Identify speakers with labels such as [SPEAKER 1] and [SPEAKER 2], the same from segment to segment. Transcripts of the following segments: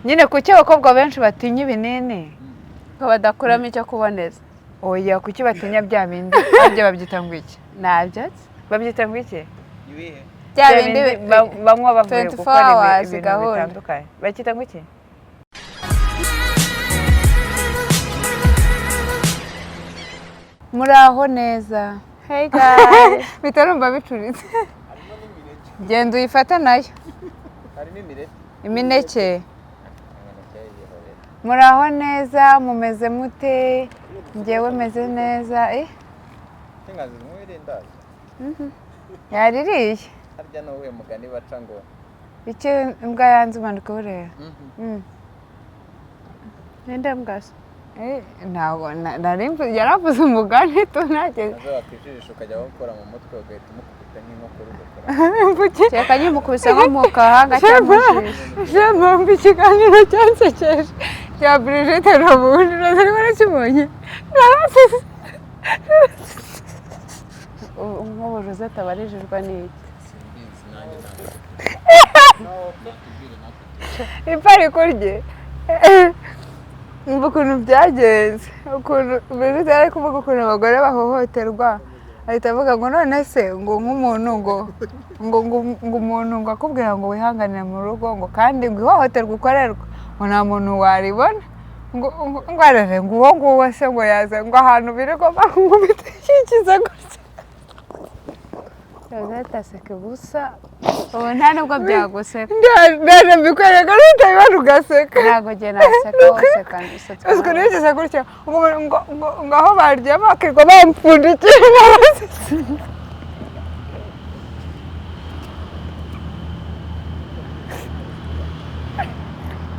[SPEAKER 1] Nyine kuki abakobwa benshi batinya ibinini?
[SPEAKER 2] Ko badakuramo icyo kuboneza.
[SPEAKER 1] Oya, kuki batinya bya bindi? Harya babyita ngo iki?
[SPEAKER 2] Nabyo
[SPEAKER 1] Babyita ngo iki?
[SPEAKER 3] Ibihe?
[SPEAKER 2] Bya bindi
[SPEAKER 1] banywa bavuye
[SPEAKER 2] 24
[SPEAKER 1] gukora
[SPEAKER 2] hours
[SPEAKER 1] ibintu
[SPEAKER 2] gahunda.
[SPEAKER 1] bitandukanye. Bacyita ngo iki? Muraho neza.
[SPEAKER 2] Hey guys.
[SPEAKER 1] Bitarumva bicuritse.
[SPEAKER 3] Harimo n'imineke.
[SPEAKER 1] Genda uyifate nayo.
[SPEAKER 3] Harimo imireti.
[SPEAKER 1] Imineke.
[SPEAKER 3] Imineke yihorera.
[SPEAKER 1] Muraho neza, mumeze mute? Njyewe meze neza.
[SPEAKER 3] Inka zirimo irindazi.
[SPEAKER 1] Yaririye.
[SPEAKER 3] Harya ni uwuhe mugani baca ngo
[SPEAKER 1] Icyo imbwa yanze umanuka ureba.
[SPEAKER 2] Ninde mbwase?
[SPEAKER 1] Ntabwo nari yaravuze umugani tunageze.
[SPEAKER 3] Nazo wakwijijisha ukajya gukora mu mutwe ugahita umukubita nk'inkokora ugakora.
[SPEAKER 2] Kereka nyimukubise nko mu gahanga cyangwa mu jisho.
[SPEAKER 1] Shema, mba ikiganiro cyansekeje cya Brigitte Rabundi, nari warakibonye. Narasetse.
[SPEAKER 2] Nk'ubu Rosette aba arijijwe n'iki?
[SPEAKER 3] Simbizi nanjye ntabwo. Tubwire natwe.
[SPEAKER 1] Ipariko rye. Umva ukuntu byagenze, ukuntu Brigitte yari ari kuvuga ukuntu abagore bahohoterwa, ahita avuga ngo none se ngo nk'umuntu ngo umuntu ngo akubwira ngo wihanganire mu rugo, ngo kandi ngo ihohoterwa ukorerwa ngo nta muntu waribona, ngo arere ngo uwo nguwo se ngo yaza ngo ahantu birirwa bankubita ikikiza gutya.
[SPEAKER 2] Rosette aseka ubusa. Ubu nta nubwo byaguseka.
[SPEAKER 1] Ndaje mbikwereka n'utabibona ugaseka.
[SPEAKER 2] Ntabwo njye naseka, useka usetswe.
[SPEAKER 1] Uzwi nigeze gutya ngo aho baryama bakirirwa bampfundikiye.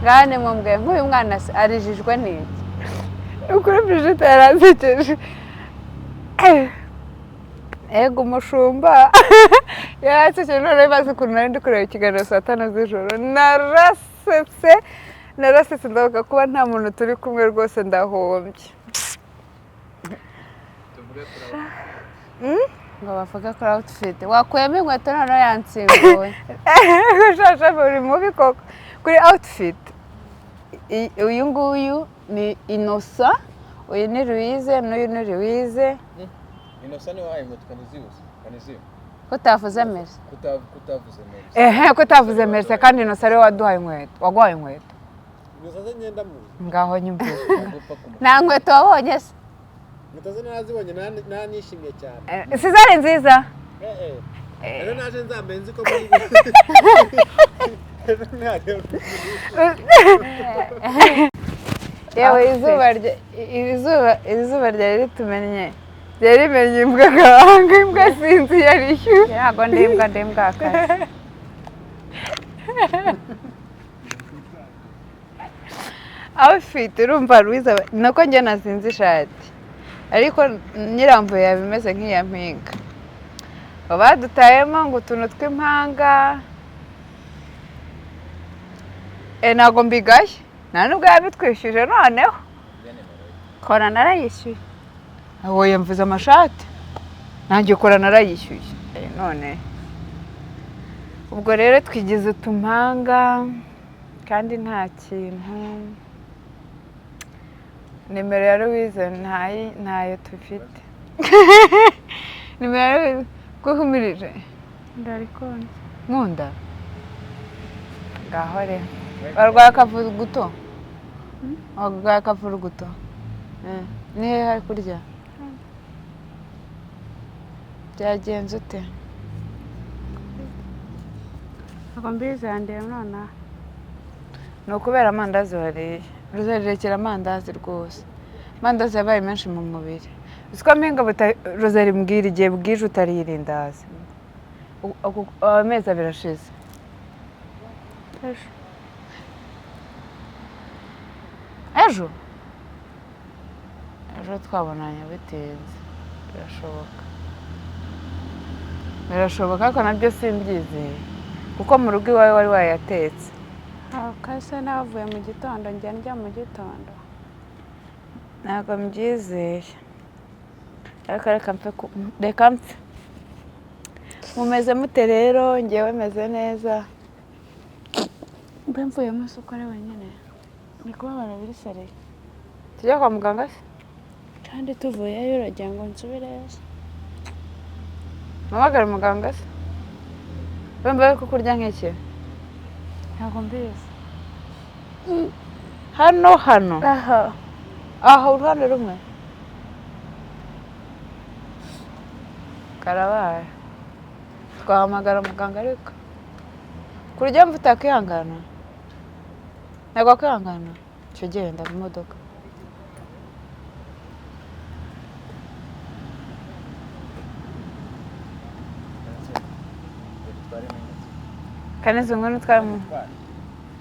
[SPEAKER 2] Ngaha nimubwiye nk'uyu mwana se arijijwe n'iki?
[SPEAKER 1] Ukuri Brigitte yaransekeje. Ego umushumba yaransekeje. Noneho bazi ukuntu nari ndi kureba ikiganiro saa tanu z'ijoro, narasetse narasetse, ndavuga kuba nta muntu turi kumwe rwose ndahombye.
[SPEAKER 3] Tuvuge kuri abo.
[SPEAKER 2] Ngo bavuge kuri outfit. Wakuyemo inkweto noneho yansimbuye.
[SPEAKER 1] Shasha uri mubi koko. Kuri outfit, uyu nguyu ni Innocent, uyu ni Louise, n'uyu ni Louise.
[SPEAKER 3] Innocent niwe wahaye inkweto Kanizius. Kanizius.
[SPEAKER 2] Ko utavuze Merci.
[SPEAKER 3] Kutavuze Merci.
[SPEAKER 1] Ehe, ko utavuze Merci kandi Innocent ariwe waduhaye inkweto, waguhaye inkweto.
[SPEAKER 4] Inkweto ze ngenda muzi.
[SPEAKER 1] Ngaho nyumvise.
[SPEAKER 3] Gupfa kumukunda.
[SPEAKER 2] Nta nkweto wabonye se?
[SPEAKER 4] Inkweto ze narazibonye, nanishimye cyane.
[SPEAKER 1] Si zari nziza?
[SPEAKER 4] Eh. Rero naje nzambaye nzi ko muri ejo ntareba.
[SPEAKER 1] Yewe, izuba ryari ritumennye, ryari rimennye imbwa agahanga, imbwa sinzi iyo ari yo.
[SPEAKER 2] Ntabwo ndi imbwa, ndi imbwakazi.
[SPEAKER 1] Outfit, urumva Louise nako njye nazinze ishati ariko nyirambuye yaba imeze nk'iya mpinga. Badutayemo ngo utuntu tw'impanga. Ntabwo mbigaye, nta nubwo yabitwishyuje noneho.
[SPEAKER 2] Kora narayishyuye.
[SPEAKER 1] Oya, mvuze amashati nanjye kora narayishyuye. None ubwo rero twigize utumpanga kandi nta kintu. Nimero ya Louise ntayo tufite. Nimero ya Louise ko uhumirije?
[SPEAKER 2] Ndarikunze.
[SPEAKER 1] Nkunda ngaho rero barwaye akavuguto, barwaye akavuruguto. Ni hehe hari kurya? Byagenze ute?
[SPEAKER 2] Ntabwo mbizi, yandeba nonaha.
[SPEAKER 1] Ni ukubera amandazi wariye. Rosari, rekera amandazi rwose, amandazi yabaye menshi mu mubiri. Uzi ko mpinga Rosari mbwira igihe bwije utariye irindazi. Amezi abiri ashize.
[SPEAKER 2] Ejo.
[SPEAKER 1] Ejo ejo twabonanye bitinze. Birashoboka, birashoboka, ariko nabyo simbyizeye kuko mu rugo iwawe wari wayatetse.
[SPEAKER 2] Kase navuye mu gitondo, njya ndya mu gitondo.
[SPEAKER 1] Ntabwo mbyizeye, ariko reka mpfe reka mpfe. Mumeze mute rero? Ngewe meze neza.
[SPEAKER 2] Mbe mvuyemo se uko ari wenyine ni kubabara biri sérieux.
[SPEAKER 1] Tujya kwa muganga se?
[SPEAKER 2] Kandi tuvuyeyo uragira ngo nsubireyo se?
[SPEAKER 1] Mpamagare muganga se? Wumva bari kukurya nk'iki?
[SPEAKER 2] Ntabwo mbizi.
[SPEAKER 1] Hano hano?
[SPEAKER 2] Aha.
[SPEAKER 1] Aha, uruhande rumwe karabaye. Twahamagara muganga, ariko kurya mva utakwihangana, ntabwo wakwihangana. Cyo genda mu modoka.
[SPEAKER 3] Dutware iminsi.
[SPEAKER 1] Kaneze, ngwino utware mu
[SPEAKER 3] Dutware.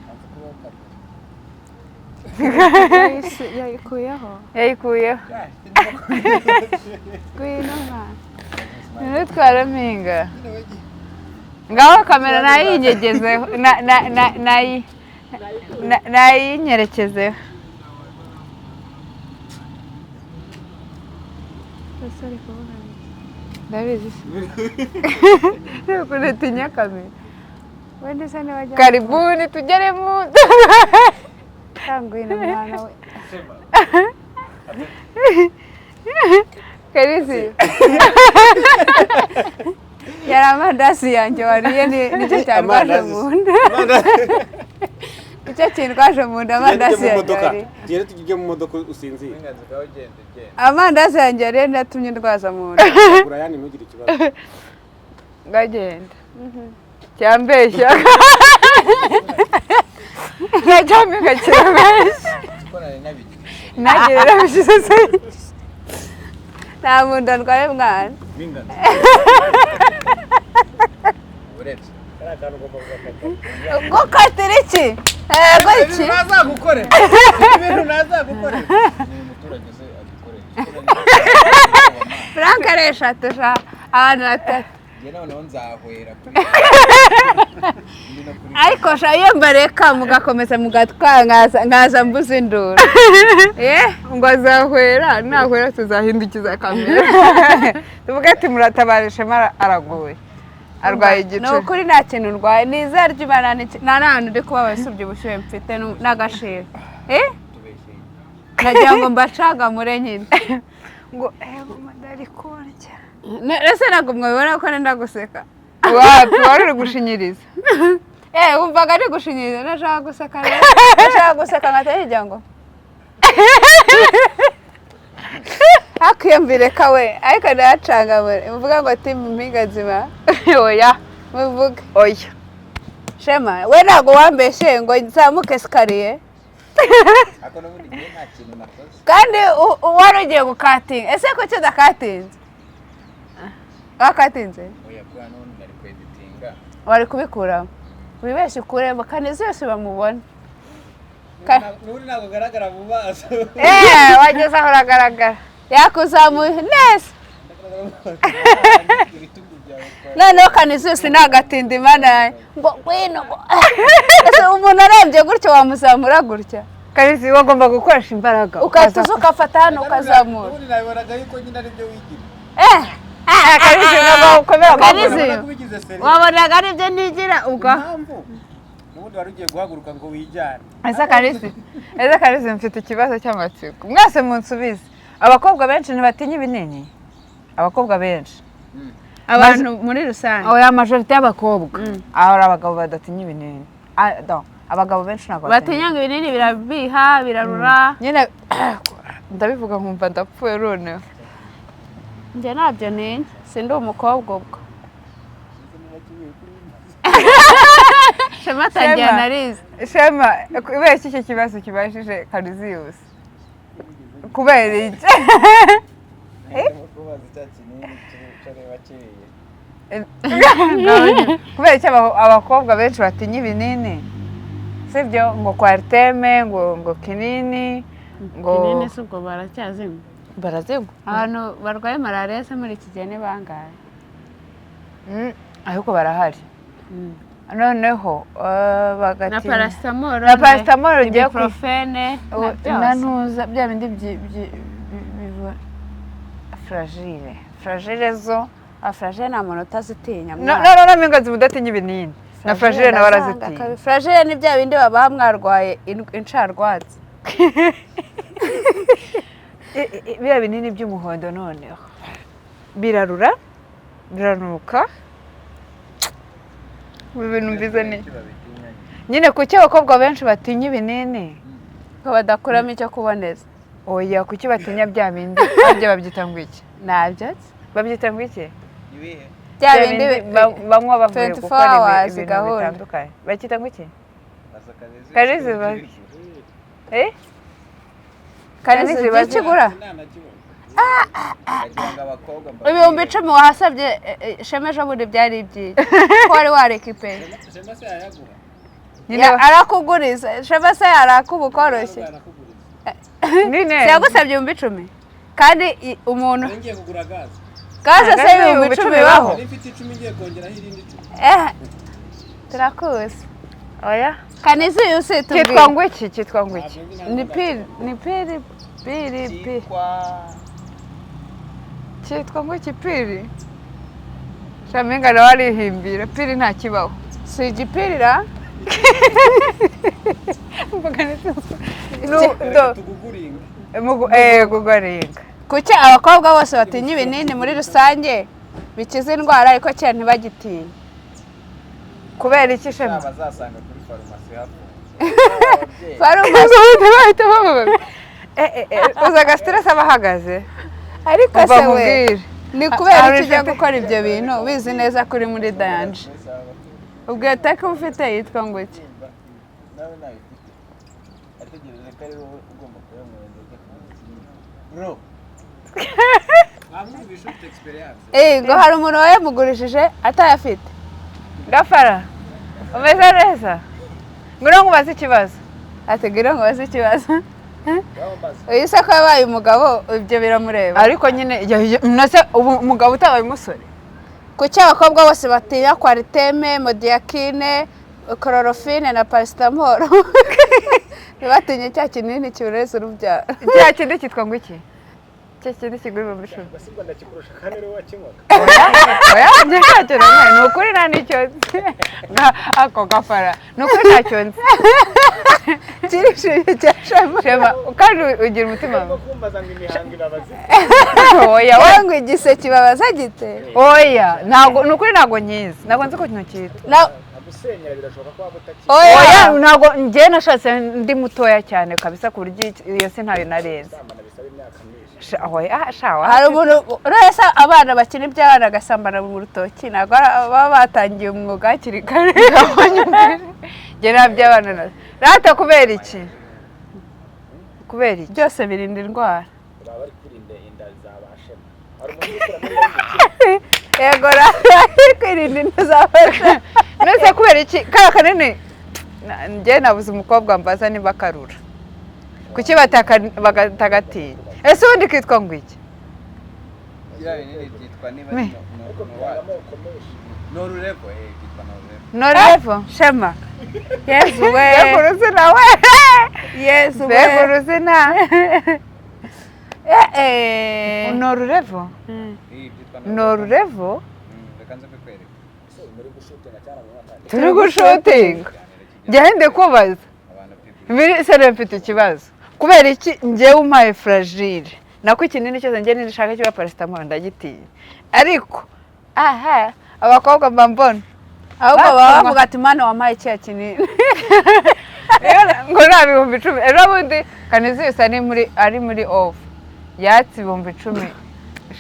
[SPEAKER 3] Hanze kubaho kamera.
[SPEAKER 2] Yayikuyeho.
[SPEAKER 1] Yayikuyeho.
[SPEAKER 2] Ngwino mwana.
[SPEAKER 1] Ntutware mpinga. Ngaho kamera nayinyegezeho, nayinyerekezeho.
[SPEAKER 2] Ese ari kuvuga iki?
[SPEAKER 1] Ndabizi se ukuntu utinya kamera.
[SPEAKER 2] Wenda se niba ajya
[SPEAKER 1] Karibuni, tugere mu
[SPEAKER 2] ngwino mwana we.
[SPEAKER 1] Karizi.
[SPEAKER 2] Yari amandazi yanjye wariye, nicyo cyarwaje mu nda, nicyo kindwaje mu nda, amandazi
[SPEAKER 4] Tugende mu
[SPEAKER 2] yanjye
[SPEAKER 4] modoka.
[SPEAKER 2] wariye.
[SPEAKER 4] Tugende tujye mu modoka usinzire.
[SPEAKER 3] Uburenganzira bwawe, ugenda ugenda.
[SPEAKER 2] Amandazi yanjye yariye natumye ndwaza mu nda.
[SPEAKER 4] Gura yani, ntugire ikibazo.
[SPEAKER 1] Ngagenda cyambeshya nkacyambika, kirabeshya.
[SPEAKER 3] Kuko nari nabigize.
[SPEAKER 1] Nanjye narabishyize se.
[SPEAKER 2] Nta mu nda ndwaye mwana.
[SPEAKER 3] N'inganzo. Uretse.
[SPEAKER 4] Kariya kantu ugomba kugakata.
[SPEAKER 2] Gukatira iki? Yego, iki?
[SPEAKER 4] Ntazagukorera ibintu, ntazagukorera.
[SPEAKER 3] Ni umuturage se adukorera.
[SPEAKER 2] Frank ari eshatu sha, abantu batatu.
[SPEAKER 3] Njye noneho nzahwera kuri ndi no kuri.
[SPEAKER 2] Ariko sha, iyo mbareka mugakomeza mugatwara, nkaza mbuza induru.
[SPEAKER 1] Eh, ngo azahwera, nahwera tuzahindukiza kamera tuvuge ati muratabara Ishema, aragoye, arwaye
[SPEAKER 2] Ni
[SPEAKER 1] igice.
[SPEAKER 2] ukuri nta kintu ndwaye, ni izina ry'Imana, nta n'ahantu ndi kubabara usibye ubushyuhe mfite n'agashira. Eh,
[SPEAKER 3] Tubeshyeye.
[SPEAKER 2] nagira ngo mbacagamure nyine.
[SPEAKER 1] Ngo ego madari kurya.
[SPEAKER 2] Ese ntabwo mwabibona ko nenda guseka?
[SPEAKER 1] Wapi, wari uri gushinyiriza.
[SPEAKER 2] Eh, wumvaga ari gushinyiriza? Nashaka guseka rero, nashaka guseka nkahita hirya ngo hakwiyumvireka we, ariko ndayacangamure muvuga ngo ati mpinga nzima.
[SPEAKER 1] Oya.
[SPEAKER 2] Muvuge.
[SPEAKER 1] Oya.
[SPEAKER 2] Shema we, ntabwo wambeshe ngo nzamuke escalier?
[SPEAKER 3] Ariko n'ubundi njye nta kintu nakoze.
[SPEAKER 2] Kandi wari ugiye gukatinga, ese kuki udakatinze? Wakatinze.
[SPEAKER 3] Oya, kubera n'ubundi nari kweditinga.
[SPEAKER 2] Wari kubikuramo, wibeshye ukuremo kandi zose bamubona.
[SPEAKER 4] N'ubundi ntabwo ugaragara mu maso.
[SPEAKER 1] Eh, wageze aho uragaragara.
[SPEAKER 2] Yakuzamuye neza.
[SPEAKER 3] Ibitugu byawe twari.
[SPEAKER 2] Noneho Kanizisi nagatinda imana yanjye ngo ngwino, ngo ese umuntu arembye gutyo wamuzamura gutya?
[SPEAKER 1] Karizi, wagomba gukoresha imbaraga.
[SPEAKER 2] Ugahita uza ugafata hano ukazamura.
[SPEAKER 4] N'ubundi nabibonaga yuko nyine aribyo wigira.
[SPEAKER 2] Eh.
[SPEAKER 1] Karizi, ntabwo ukomera amaguru.
[SPEAKER 2] Karizi.
[SPEAKER 4] Urabona ko ubigize sérieux.
[SPEAKER 2] Wabonaga aribyo nigira ubwo.
[SPEAKER 4] Impamvu n'ubundi wari ugiye guhaguruka ngo wijyane.
[SPEAKER 1] Ese Karizi, ese Karizi, mfite ikibazo cy'amatsiko, mwese munsubize. Abakobwa benshi ntibatinya ibinini, abakobwa benshi.
[SPEAKER 2] Abantu muri rusange.
[SPEAKER 1] Oya, majorité y'abakobwa. Hari abagabo badatinya ibinini. Ah, non, abagabo benshi ntabwo
[SPEAKER 2] Batinya ngo ibinini birabiha, birarura.
[SPEAKER 1] Nyine ndabivuga nkumva ndapfuye noneho.
[SPEAKER 2] Njye ntabyo ntinya, sindi umukobwa ubwo. Shema atangiye
[SPEAKER 1] Shema.
[SPEAKER 2] anarize.
[SPEAKER 1] Shema, kubera iki icyo kibazo kibajije Kariziyusi? Kubera iki?
[SPEAKER 3] Ndimo kubaza cya kinini cyareba kiriya.
[SPEAKER 1] Kubera iki abakobwa benshi batinya ibinini, sibyo? Ngo Coartem, ngo kinini, ngo
[SPEAKER 2] Kinini si ubwo baracyazinywa?
[SPEAKER 1] Barazinywa.
[SPEAKER 2] Abantu barwaye malariya se muri iki gihe ni bangahe?
[SPEAKER 1] Ariko barahari noneho
[SPEAKER 2] Na
[SPEAKER 1] bagatinya
[SPEAKER 2] paracetamol.
[SPEAKER 1] Na paracetamol ugiye
[SPEAKER 2] Ibuprofene na
[SPEAKER 1] na
[SPEAKER 2] byose.
[SPEAKER 1] ntuza bya bindi bivura Flagyl, Flagyl zo.
[SPEAKER 2] Flagyl nta muntu utazitinya.
[SPEAKER 1] No, no, no, no, mpinga zimudatinya ibinini. Na Fragile nawe arazitinya.
[SPEAKER 2] Fragile ni bya bindi babaha mwarwaye incarwatsi.
[SPEAKER 1] Biriya binini by'umuhondo noneho birarura, biranuka. Ibi bintu mbize ni nyine kuki abakobwa benshi batinya ibinini?
[SPEAKER 2] Ko badakuramo icyo kuboneza.
[SPEAKER 1] Oya, kuki batinya bya bindi? Byo babyita ngo iki?
[SPEAKER 2] Nabyo
[SPEAKER 1] Babyita ngo iki?
[SPEAKER 3] Ibihe?
[SPEAKER 2] Bya bindi
[SPEAKER 1] banywa bavuye
[SPEAKER 2] 24
[SPEAKER 1] gukora
[SPEAKER 2] hours
[SPEAKER 1] ibintu
[SPEAKER 2] gahunda.
[SPEAKER 1] bitandukanye. Bacyita ngo iki?
[SPEAKER 3] Baza Kanezi.
[SPEAKER 1] Kanezi Eh?
[SPEAKER 2] Kanezi
[SPEAKER 1] Kanezi bazi-
[SPEAKER 2] ikigura
[SPEAKER 3] Agira ngo abakobwa mbabwire.
[SPEAKER 2] 10,000 wahasabye Shema ejo bundi byari iby'iyi ko wari warekipeye.
[SPEAKER 4] Shema se yayaguha?
[SPEAKER 1] Nyine
[SPEAKER 2] Arakuguriza Shema se arakubukoroshye.
[SPEAKER 4] Arakuguriza.
[SPEAKER 1] Nyine
[SPEAKER 2] Yagusabye 10,000 kandi umuntu
[SPEAKER 4] Nari ngiye kugura gaze.
[SPEAKER 2] Gaze se
[SPEAKER 1] Gaze
[SPEAKER 2] 10,000 bibaho?
[SPEAKER 4] Nari mfite 10 ngiye kongeraho irindi 10.
[SPEAKER 2] Turakuzi.
[SPEAKER 1] Oya.
[SPEAKER 2] Kanezi uyu si
[SPEAKER 1] Cyitwa
[SPEAKER 2] tubwire.
[SPEAKER 1] ngo iki? Cyitwa ngo iki?
[SPEAKER 2] Ni piri, ni piri, piri, piri.
[SPEAKER 3] Cyitwa
[SPEAKER 1] Cyitwa ngo iki piri? Shaminga nawe arihimbira, piri nta kibaho.
[SPEAKER 2] Si igipirira?
[SPEAKER 1] Mvuga nti do
[SPEAKER 4] Tuguguringa.
[SPEAKER 1] Gugoringa.
[SPEAKER 2] Kuki abakobwa bose batinya ibinini muri rusange bikiza indwara ariko kera ntibagitinye?
[SPEAKER 1] Kubera iki Shema?
[SPEAKER 3] Bazasanga kuri farumasi hafunze.
[SPEAKER 2] Farumasi
[SPEAKER 1] bahita bababaza. Uza agastress aba ahagaze.
[SPEAKER 2] Ariko
[SPEAKER 1] Umva
[SPEAKER 2] se we
[SPEAKER 1] nkubwire.
[SPEAKER 2] ni kubera
[SPEAKER 1] Hari
[SPEAKER 2] iki ujya
[SPEAKER 1] inshuti-
[SPEAKER 2] gukora ibyo bintu ubizi neza ko uri muri danje? Ubwo iyo teke uba ufite yitwa ngo iki?
[SPEAKER 3] Nawe ntabifite. Ategereje ko ari wowe ugomba kuyamwohereza ajya kumukira. Bro.
[SPEAKER 4] Bamwumvishe ufite experience.
[SPEAKER 2] Ngo hari umuntu wayamugurishije atayafite.
[SPEAKER 1] Gafara, umeze neza? Ngwino nkubaze ikibazo.
[SPEAKER 2] Ategura ngo baze ikibazo. Uyu se ko yabaye umugabo ibyo biramureba.
[SPEAKER 1] Ariko nyine nase ubu umugabo utabaye umusore.
[SPEAKER 2] Kuki abakobwa bose batinya kwariteme, modiyakine, chlorophine na paracetamol? Ntibatinye cya kinini kibureza urubyaro.
[SPEAKER 1] Cya kindi cyitwa ngo iki? Cya kindi kigura 10,000.
[SPEAKER 5] Basigwa ndakikurusha kandi ari wowe wakinywaga.
[SPEAKER 1] Oya, njye ntacyo nanyweye, ni ukuri nta n'icyo nzi. Ako Gafara, ni ukuri ntacyo nzi.
[SPEAKER 2] Kirishimye cya Shema.
[SPEAKER 1] Shema, kandi ugira umutima
[SPEAKER 5] Arimo kumbaza ngo imihango ibabaza.
[SPEAKER 1] Oya, we.
[SPEAKER 2] Cyangwa igise kibabaza gite?
[SPEAKER 1] Oya, ntabwo ni ukuri ntabwo nkizi. Ntabwo nzi ko kino cyitwa.
[SPEAKER 5] Agusenyera birashoboka ko waba utakizi.
[SPEAKER 2] Oya.
[SPEAKER 1] Oya, ntabwo njye nashatse ndi mutoya cyane kabisa ku buryo iyo si ntayo narenze.
[SPEAKER 5] Gusambana bisaba imyaka myinshi.
[SPEAKER 1] Oya, shawa.
[SPEAKER 2] Hari umuntu urese abana bakina iby'abana agasambana mu rutoki ntabwo baba batangiye umwuga hakiri kare.
[SPEAKER 1] Njye nta by'abana na rata kubera iki? Kubera iki?
[SPEAKER 2] Byose birinda indwara.
[SPEAKER 5] Baba bari kwirinda inda za ba Shema. Hari umuntu uri gukura muri
[SPEAKER 2] Yego rari kwirinda inda zafashe.
[SPEAKER 1] Nese kubera iki? Kariya kanini njye nabuze umukobwa mbaza niba karura. Kuki batagatinya? Ese ubundi kitwa ngo iki?
[SPEAKER 3] Biriya binini byitwa niba
[SPEAKER 1] Me.
[SPEAKER 5] Ariko byanga amoko menshi.
[SPEAKER 3] Norurevo, byitwa Norurevo.
[SPEAKER 1] Norevo.
[SPEAKER 2] Shema. Yezu we.
[SPEAKER 1] Mbega uruzina we.
[SPEAKER 2] Yezu we.
[SPEAKER 1] Mbega uruzina.
[SPEAKER 2] Norurevo.
[SPEAKER 1] Norurevo?
[SPEAKER 3] Byitwa
[SPEAKER 1] Norurevo?
[SPEAKER 3] Reka nze mbikwereke.
[SPEAKER 5] Ese muri gushutinga cyangwa mu mwaka?
[SPEAKER 1] Turi gushutinga. Njye kubaza.
[SPEAKER 3] Abantu pipi.
[SPEAKER 1] Biri sere mfite ikibazo. Kubera iki njyewe umpaye fragile? Nako ikinini cyose njye nishaka kiba paracetamol ndagitinya. Ariko aha abakobwa mba mbona
[SPEAKER 2] Ahubwo baba bavuga ati mana wampaye kiriya kinini.
[SPEAKER 1] Ngo nta 10,000 ejo bundi Kanezi ari muri off yatse 10,000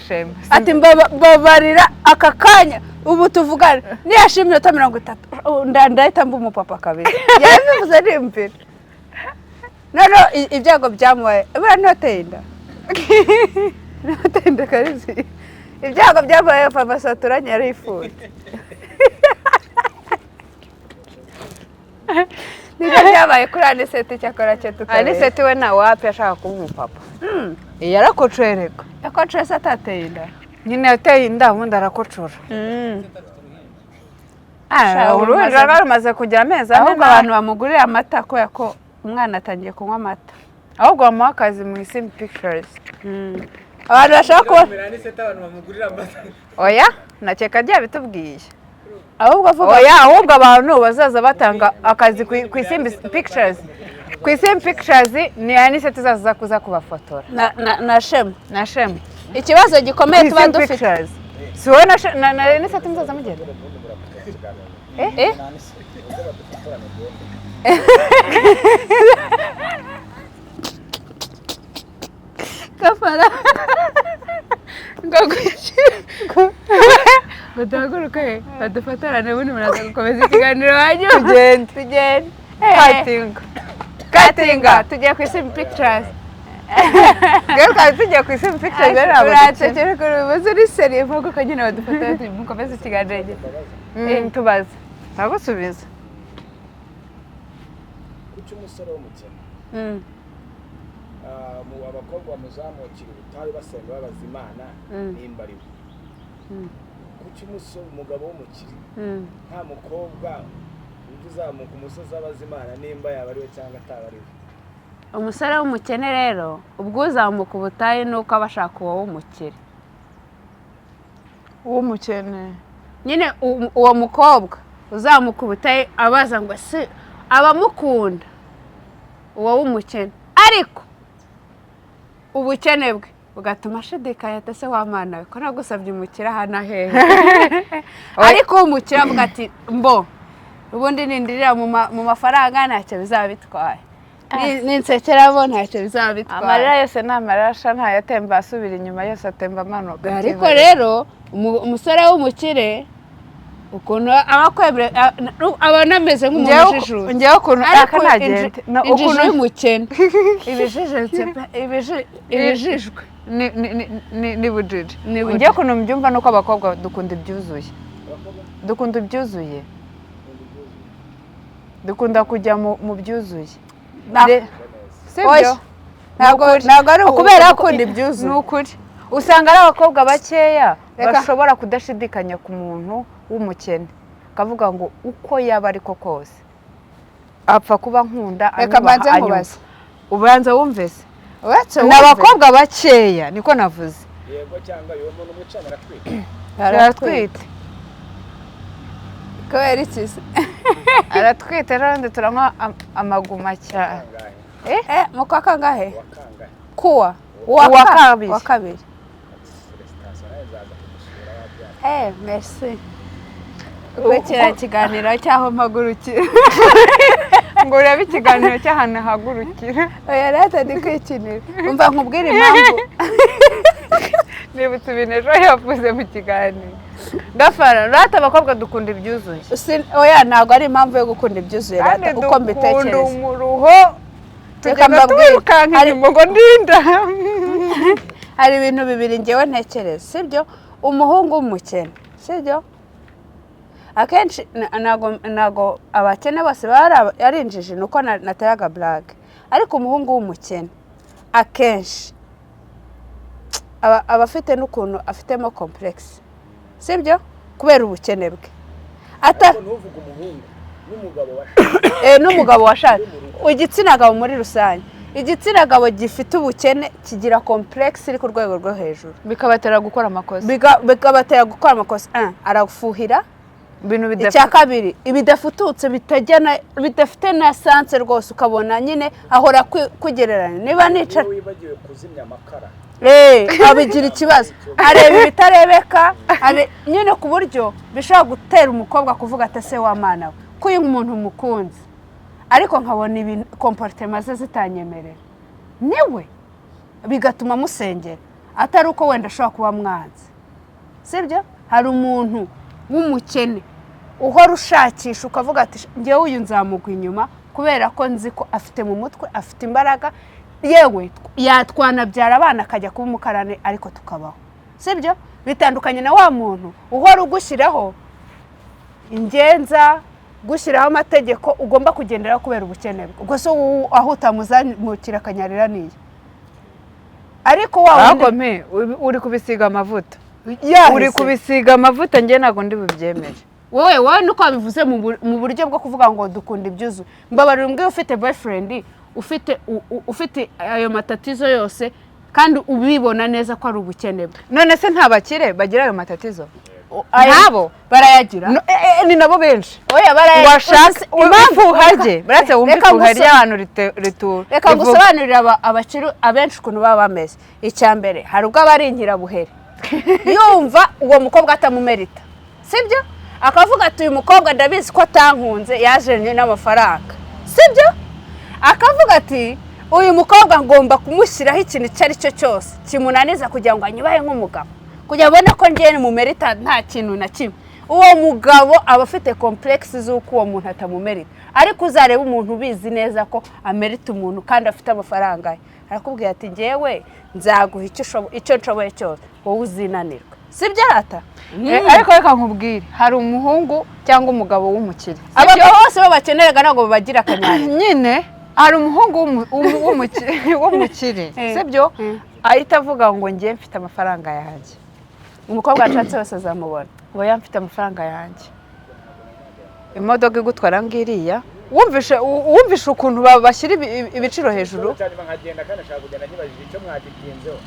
[SPEAKER 1] Shema.
[SPEAKER 2] Ati mbabarira aka kanya ubu tuvugane niyashima iminota 30 ndahita mba umupapa kabiri. Yabivuze nimbira. Noneho ibyago byamubaye buriya ntoteye inda. Ntoteye inda Kanezi. Ibyago byamubaye farumasi baturanye yarifuza. Nibyo byabaye kuri Aniseti cyakora cyo tukareba.
[SPEAKER 1] Aniseti we nta wapi ashaka kuba umupapa. Yarakocorerega.
[SPEAKER 2] Yakocoye se atateye inda?
[SPEAKER 1] Nyine yateye inda ubundi arakocora. Uruhinja rwari rumaze kugira amezi ane.
[SPEAKER 2] Ahubwo abantu bamugurira amata kubera ko umwana atangiye kunywa amata.
[SPEAKER 1] Ahubwo bamuha akazi mu Isimbi Pictures.
[SPEAKER 2] Abantu bashaka kuba
[SPEAKER 4] Aniseti abantu bamugurira amata.
[SPEAKER 1] Oya, nakeka ryabitubwiye.
[SPEAKER 2] Ahubwo avuga.
[SPEAKER 1] Oya, ahubwo abantu bazaza batanga akazi ku Isimbi Pictures, ku Isimbi Pictures ni Anise tuzaza kuza kubafotora.
[SPEAKER 2] Na Shema.
[SPEAKER 1] Na Shema.
[SPEAKER 2] Ikibazo gikomeye
[SPEAKER 1] Ku
[SPEAKER 2] tuba
[SPEAKER 1] Isimbi
[SPEAKER 2] dufite.
[SPEAKER 1] Pictures, si wowe na Anise muzaza mugenda.
[SPEAKER 2] Eh? Gafara ngo
[SPEAKER 1] Ngo duhaguruke badufotorane, ubundi muraza gukomeza ikiganiro wanyu. Tugende,
[SPEAKER 2] Tugende.
[SPEAKER 1] Katinga, katinga.
[SPEAKER 2] Tugiye ku Isimbi Pictures.
[SPEAKER 1] Rero twari tugiye ku Isimbi Pictures, rero ntabwo dukina.
[SPEAKER 2] Uransekera ukuntu bimeze, uri sérieux. Mpaguruka nyine badufotorane, mukomeze ikiganiro.
[SPEAKER 1] Tubaze, ndagusubiza.
[SPEAKER 5] Kuki umusore w'umukene, mu abakobwa bamuzamukira ubutayu basenga babaza Imana nimba ari we, kuki umusore, umugabo w'umukire, nta mukobwa ujya uzamuka umusozi abaza Imana nimba yaba ari we cyangwa ataba ari we?
[SPEAKER 2] Umusore w'umukene rero, ubwo uzamuka ubutayu ni uko aba ashaka uwo w'umukire.
[SPEAKER 1] W'umukene.
[SPEAKER 2] Nyine uwo mukobwa uzamuka ubutayu abaza ngo se abamukunda uwo w'umukene, ariko ubukene bwe bugatuma ashidikanya ati: "Ese wa Mana we, ko nagusabye umukire aha na hehe?" Ariko uwo mukire avuga ati: "Mbo ubundi nindirira mu mafaranga ntacyo bizaba bitwaye. Ninsekeramo ntacyo bizaba bitwaye."
[SPEAKER 1] Amarira yose ni amarira asha, ntayatemba asubira inyuma, yose atemba amanuka.
[SPEAKER 2] Ariko rero umusore w'umukire, ukuntu aba akwemere, aba anameze nk'umuntu ujijutse.
[SPEAKER 1] Njyewe ukuntu
[SPEAKER 2] Ariko
[SPEAKER 1] aka ntagende.
[SPEAKER 2] injiji
[SPEAKER 1] Ukuntu
[SPEAKER 2] y'umukene ibijijutse pe, ibijijwe.
[SPEAKER 1] Ni bujiji.
[SPEAKER 2] Ni bujiji.
[SPEAKER 1] Njyewe ukuntu mbyumva nuko abakobwa dukunda ibyuzuye, dukunda ibyuzuye, dukunda kujya mu byuzuye. Sibyo?
[SPEAKER 2] Oya. Ntabwo ari
[SPEAKER 1] Kubera ko
[SPEAKER 2] gukunda ibyuzuye.
[SPEAKER 1] Ni ukuri, usanga ari abakobwa bakeya
[SPEAKER 2] Reka.
[SPEAKER 1] bashobora kudashidikanya ku muntu w'umukene, akavuga ngo uko yaba ariko kose apfa kuba nkunda,
[SPEAKER 2] Reka
[SPEAKER 1] anyubaha,
[SPEAKER 2] mbanze
[SPEAKER 1] anyumva.
[SPEAKER 2] nkubaze.
[SPEAKER 1] Ubanza wumve se.
[SPEAKER 2] Uretse
[SPEAKER 1] Ni
[SPEAKER 2] wumve.
[SPEAKER 1] abakobwa bakeya, niko navuze.
[SPEAKER 5] Yego cyangwa uwo muntu mwicana aratwite?
[SPEAKER 1] Aratwite.
[SPEAKER 2] Kubera iki se?
[SPEAKER 1] Aratwite rero, ndi turanywa amaguma cyane.
[SPEAKER 5] Kangahe?
[SPEAKER 2] Eh, mu kwa kangahe?
[SPEAKER 5] Wa kangahe?
[SPEAKER 2] Kuwa
[SPEAKER 1] Uwa kabiri.
[SPEAKER 2] Uwa kabiri.
[SPEAKER 5] Felicitation, nawe nzaza kugusura wabyara.
[SPEAKER 2] Eh, merci. Ukurikira ikiganiro cy'aho mpagurukira.
[SPEAKER 1] Ngo urebe ikiganiro cy'ahantu hahagurukira.
[SPEAKER 2] Oya rata, ndi kwikinira. Umva nkubwire impamvu.
[SPEAKER 1] Nibutse ibintu ejo yavuze mu kiganiro. Gafara rata, abakobwa dukunda ibyuzuye.
[SPEAKER 2] Oya, ntabwo ari impamvu yo gukunda ibyuzuye
[SPEAKER 1] Kandi
[SPEAKER 2] rata, uko
[SPEAKER 1] dukunda
[SPEAKER 2] mbitekereza.
[SPEAKER 1] umuruho.
[SPEAKER 2] Reka
[SPEAKER 1] Tugenda
[SPEAKER 2] mbabwire.
[SPEAKER 1] twirukanka inyuma ngo ndinda.
[SPEAKER 2] Hari ibintu bibiri ngewe ntekereza, sibyo? Umuhungu w'umukene, sibyo, akenshi ntabwo abakene bose baba ari injiji, ni uko nateraga blague. Ariko umuhungu w'umukene akenshi aba afite n'ukuntu afitemo complexe, sibyo, kubera ubukene bwe.
[SPEAKER 5] Ariko ntuvuge umuhungu n'umugabo washatse.
[SPEAKER 2] Eh, n'umugabo washatse, igitsina gabo muri rusange, igitsina gabo gifite ubukene kigira complexe iri ku rwego rwo hejuru.
[SPEAKER 1] Bikabatera gukora amakosa.
[SPEAKER 2] Bikabatera gukora amakosa. Ah, arafuhira.
[SPEAKER 1] Ibintu
[SPEAKER 2] Icya
[SPEAKER 1] bidafite
[SPEAKER 2] kabiri, ibidafututse, bitajya bidafite na sens rwose, ukabona nyine ahora kugereranya niba nicara.
[SPEAKER 5] Iyo wibagiwe kuzimya amakara.
[SPEAKER 2] Eh, abigira ikibazo, areba ibitarebeka, nyine ku buryo bishobora gutera umukobwa kuvuga ati: "Ese wa Mana we, ko uyu muntu mukunzi, ariko nkabona ibintu comportement ze zitanyemerera niwe," bigatuma amusengera, atari uko wenda ashobora kuba mwanze, sibyo? Hari umuntu w'umukene uhora ushakisha, ukavuga ati: "Ngewe uyu nzamugwa inyuma kubera ko nzi ko afite mu mutwe, afite imbaraga, yewe yatwanabyara abana akajya kuba umukarani, ariko tukabaho," sibyo? Bitandukanye na wa muntu uhora ugushyiraho ingenza, gushyiraho amategeko ugomba kugenderaho kubera ubukene bwe. Ubwo se wowe aho utamuzamukira akanyarira niyo? Ariko wa wundi
[SPEAKER 1] Ariko me uri kubisiga amavuta.
[SPEAKER 2] Yahise.
[SPEAKER 1] Uri kubisiga amavuta, njye ntabwo ndi bubyemere.
[SPEAKER 2] Wowe nuko wabivuze mu buryo bwo kuvuga ngo dukunda ibyuzuye. Mbabarira umbwiye, ufite boyfriend ufite ufite ayo matatizo yose, kandi ubibona neza ko ari ubukene bwe.
[SPEAKER 1] None se nta bakire bagira ayo matatizo? Ntabo.
[SPEAKER 2] Barayagira.
[SPEAKER 1] No, ni nabo benshi.
[SPEAKER 2] Oya, barayagira.
[SPEAKER 1] Washaka
[SPEAKER 2] Impamvu
[SPEAKER 1] ifuha rye buretse wumve
[SPEAKER 2] Reka
[SPEAKER 1] ifuha ry'abantu ritura.
[SPEAKER 2] Reka ngusobanurire abakire abenshi ukuntu baba bameze. Icya mbere, hari ubwo aba ari inkirabuhere, yumva uwo mukobwa atamumerita, sibyo? Akavuga ati: "Uyu mukobwa ndabizi ko atankunze, yaje n'amafaranga," sibyo? Akavuga ati: "Uyu mukobwa ngomba kumushyiraho ikintu icyo ari cyo cyose kimunaniza kugira ngo anyubahe nk'umugabo, kugira ngo abone ko njyewe mumerita nta kintu na kimwe." Uwo mugabo aba afite complexe z'uko uwo muntu atamumerita. Ariko uzareba umuntu ubizi neza ko amerita umuntu kandi afite amafaranga ye, arakubwira ati: "Njyewe nzaguha icyo nshoboye cyose, wowe uzinanirwe." Sibyo arata?
[SPEAKER 1] Ariko reka nkubwire, hari umuhungu cyangwa umugabo w'umukire.
[SPEAKER 2] Abagabo bose babakeneraga ntabwo babagira akanyanya.
[SPEAKER 1] Nyine hari umuhungu w'umukire, sibyo? Ahita avuga ngo: "Njye mfite amafaranga yanjye."
[SPEAKER 2] Umukobwa ashatse wese azamubona.
[SPEAKER 1] Oya, mfite amafaranga yanjye, imodoka igutwara ngiriya. Wumvishe ukuntu bashyira ibiciro hejuru?
[SPEAKER 5] Cyane nkagenda kandi ashaka kugenda nkibajije icyo mwagitinzeho,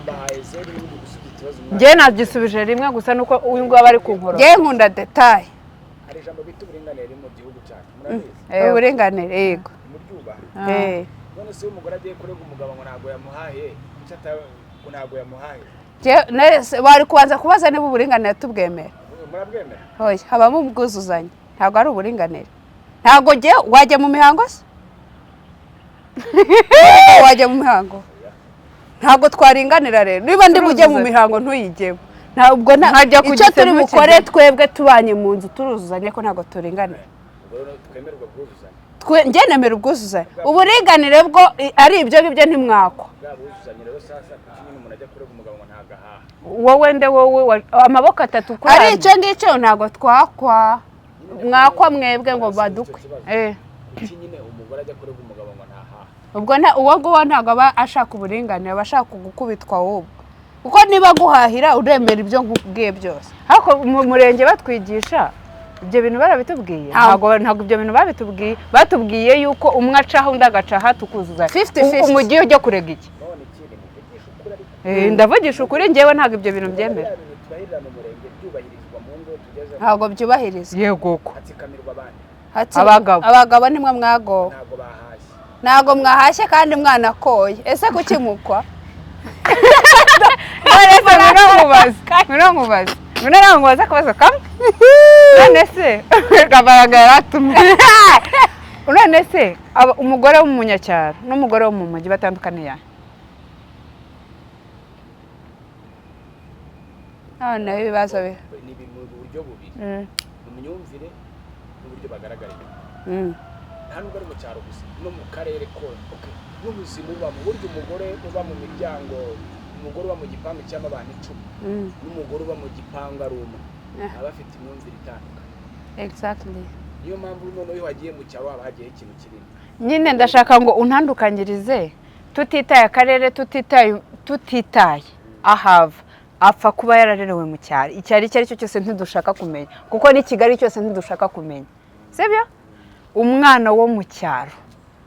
[SPEAKER 5] mbahaye zeru n'ubundi gusubiza ikibazo.
[SPEAKER 1] Njye nagisubije rimwe gusa, nuko uyu nguyu aba ari kunkorora.
[SPEAKER 2] Njyewe nkunda détail.
[SPEAKER 5] Hari ijambo bita uburinganire riri mu gihugu cyacu, murabizi?
[SPEAKER 2] Uburinganire, yego.
[SPEAKER 5] Muryubaha?
[SPEAKER 2] Eh.
[SPEAKER 5] None se iyo umugore agiye kurega umugabo ngo ntabwo yamuhaye, kuki ngo ntabwo yamuhaye?
[SPEAKER 2] Bari kubanza kubaza niba uburinganire tubwemera.
[SPEAKER 5] Murabwemera?
[SPEAKER 2] Oya, habamo ubwuzuzanye, ntabwo ari uburinganire. Ntabwo njye wajya mu mihango se? Wajya mu mihango? Ntabwo twaringanira rero niba ndi bujye mu mihango ntuyigemo. Ntabwo
[SPEAKER 1] Nkajya ku
[SPEAKER 2] icyo turi
[SPEAKER 1] gisebe.
[SPEAKER 2] bukore twebwe tubanye mu nzu, turuzuzanye ko ntabwo turinganira.
[SPEAKER 5] Ubwo rero twemererwa bwuzuzanye?
[SPEAKER 2] Njye nemera ubwuzuzanye. Uburinganire bwo ari ibyo ngibyo, ntimwakwa.
[SPEAKER 5] Bwa bwuzuzanye rero, sasa kuki nyine umuntu ajya kurega umugabo ngo ntabwo ahaha?
[SPEAKER 1] Wowe nde? Wowe amaboko atatu kuri
[SPEAKER 2] Ari
[SPEAKER 1] ane.
[SPEAKER 2] icyo ngicyo ntabwo twakwa, mwakwa mwebwe ngo badukwe.
[SPEAKER 5] Kuki nyine umugore ajya kurega umugabo ngo ntahaha?
[SPEAKER 2] Ubwo uwo nguwo ntabwo aba ashaka uburinganire, aba ashaka gukubitwa ahubwo, kuko niba guhahira uremera ibyo nkubwiye byose.
[SPEAKER 1] Ariko mu murenge batwigisha ibyo bintu barabitubwiye? Ntabwo ibyo bintu babitubwiye. Batubwiye yuko umwe acaho undi agacaha, tukuzuzanya.
[SPEAKER 2] 50-50.
[SPEAKER 1] Umugiye ujya kurega iki?
[SPEAKER 5] None ikindi, muvugisha ukuri ariko.
[SPEAKER 1] Ndavugisha ukuri, njyewe ntabwo ibyo bintu byemera.
[SPEAKER 5] Biriya bintu turahirira mu murenge byubahirizwa mu ngo tugezemo?
[SPEAKER 2] Ntabwo byubahirizwa.
[SPEAKER 1] Yego ko.
[SPEAKER 5] Hatsikamirwa abandi.
[SPEAKER 1] Abagabo.
[SPEAKER 2] Abagabo nimwe mwagowe.
[SPEAKER 5] Ntabwo bahashye.
[SPEAKER 2] Ntabwo mwahashye kandi mwanakoye. Ese kuki mukwa?
[SPEAKER 1] None se ngwino nkubaze akabazo kamwe. None se kabaranga yaratumye, none se umugore w'umunyacyaro n'umugore wo mu mujyi batandukaniye he?
[SPEAKER 2] Noneho ibibazo bi
[SPEAKER 5] Ni mu buryo bubiri: mu myumvire n'uburyo bagaragara inyuma. Nta nubwo ari mu cyaro gusa, no mu karere kose. Okay. N'ubuzima ubamo, burya umugore uba mu miryango, umugore uba mu gipangu cy'abantu abantu 10 n'umugore uba mu gipangu ari umwe, aba afite imyumvire itandukanye. Niyo mpamvu noneho iyo wagiye mu cyaro haba hagiyeho ikintu kinini.
[SPEAKER 1] Nyine ndashaka ngo untandukanyirize, tutitaye akarere, tutitaye ahava, apfa kuba yararerewe mu cyaro, icyaro icyo ari cyo cyose ntidushaka kumenya, kuko n'i Kigali cyose ntidushaka kumenya, sibyo? Umwana wo mu cyaro